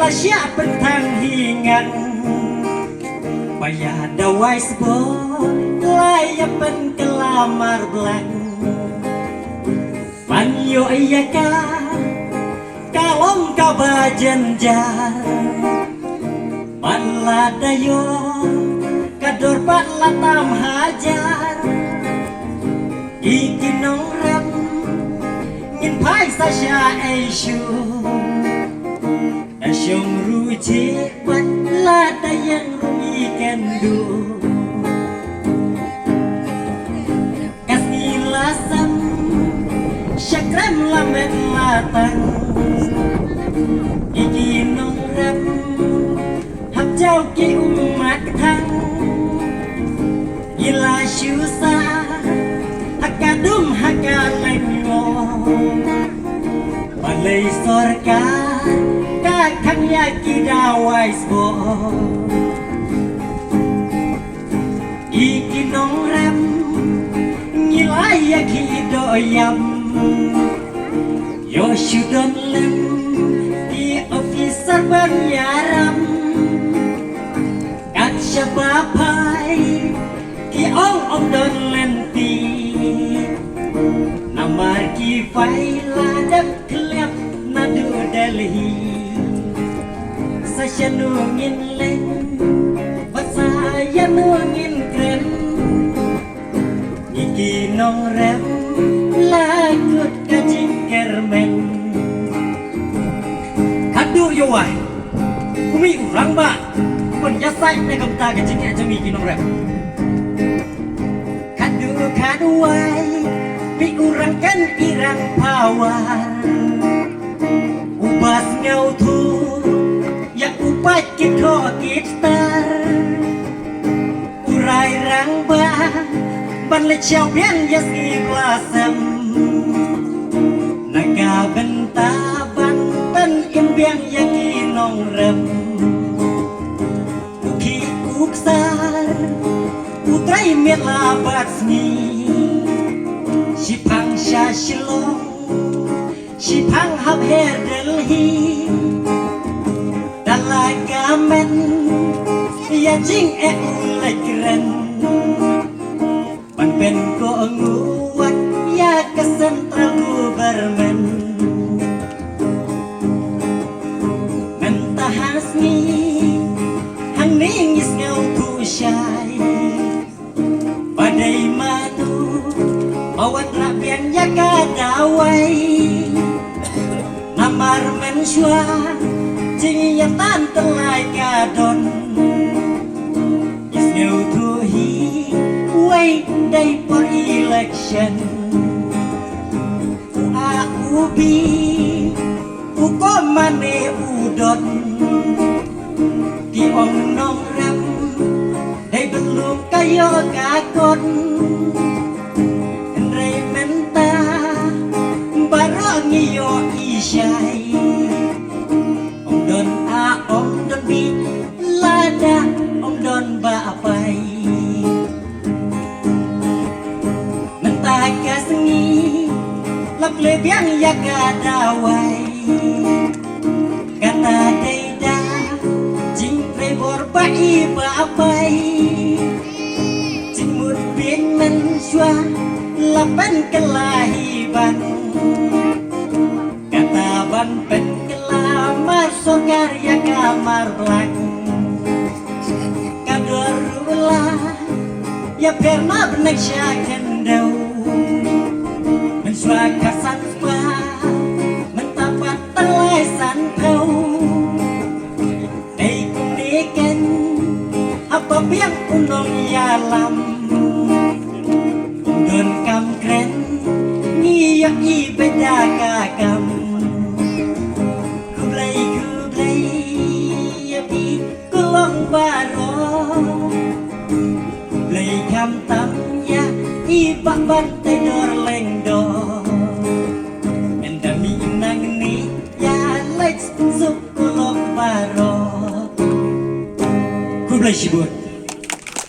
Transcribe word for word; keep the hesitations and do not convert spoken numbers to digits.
Shah pynthang hi ngan ba ïa dawai sbor la ïa pynkylla mar blang. Ban ïoh ïa ka ka long kaba jynjar. Ban lada ïoh ka dor pat la tam hajar. Ïa ki nongrep ngin phai sa sha ei shuh. Da shong ruh jingwan lada ïeng ruh i kynduh. Ka sngi la sam sha krem la met la tang. Ïa ki nongrep hap jaw ki ummat thang. Ïa la shu sa ha ka dum ha ka leng ngo. Balei sorkar ka khang ïa ki dawai sbor? Ïa ki nongrep ngi la ïa ki doh ïam. Ïoh shu don lem ki officer ban ïarap. Kat shaba phai ki ong ym don lynti. Namar ki phai la dep khlieh naduh Delhi. Sa shano ngin leit bad sa ïano ngin kren? Ïa ki nongrep la kut ka jingkyrmen. Haduh ïa wai u mih u rangbah u pynïasaid na ka bynta ka jingeh jong ngi ki nongrep. Haduh khatwai mih u rangken i rang power. Uba sngewthuh ïa u pait ki thoh ki tar. U rai rangbah ban leit shaw biang ïa sngi blossom. Na ka bynta ban pynïeng biang ïa ki nongrep. U khih u ksar u trei miet la bad sngi. Shiphang sha Shillong, shiphang hap her Delhi. Da la ka men ïa jingeh u leit kren. Ban pynkohnguh wat ïa ka central government. Mynta ha sngi hangne ngi sngewthuh shai. Ba dei mano ba wanrah biang ïa ka dawai. Namar mynshuwa jingïatan tyllai ka don. Ngi sngewthuh hi wei dei por election. U A u B u koma ne u don. Ki ong nongrep dei ban lum ka ïoh ka kot. Hynrei mynta baroh ngi ïohi shai. Ym don A ym don B lada ym don ba pai. Mynta ka sngi la plie biang ïa ka dawai. Kata dei da jingtrei bor ba i ba pai. Jingmut biang mynshuwa la pynkylla hi ban. Kata ban pynkylla mar sorkar ïa ka mar blang. Ka dor ruh la ïapher na bneng sha khyndew. Mynshuwa ka san spah mynta pat tang lai sanphew. Dei kumne keiñ haba biang u nongïalam. Ym don kam kren ngi ïohi beit da ka kam. Khublei khublei ïa phi ki long baroh. Khublei khamtam ïa i Bah Banteidor Lyngdoh. Ynda mih nangne ïa leit suk ki long baroh. Khublei shibun.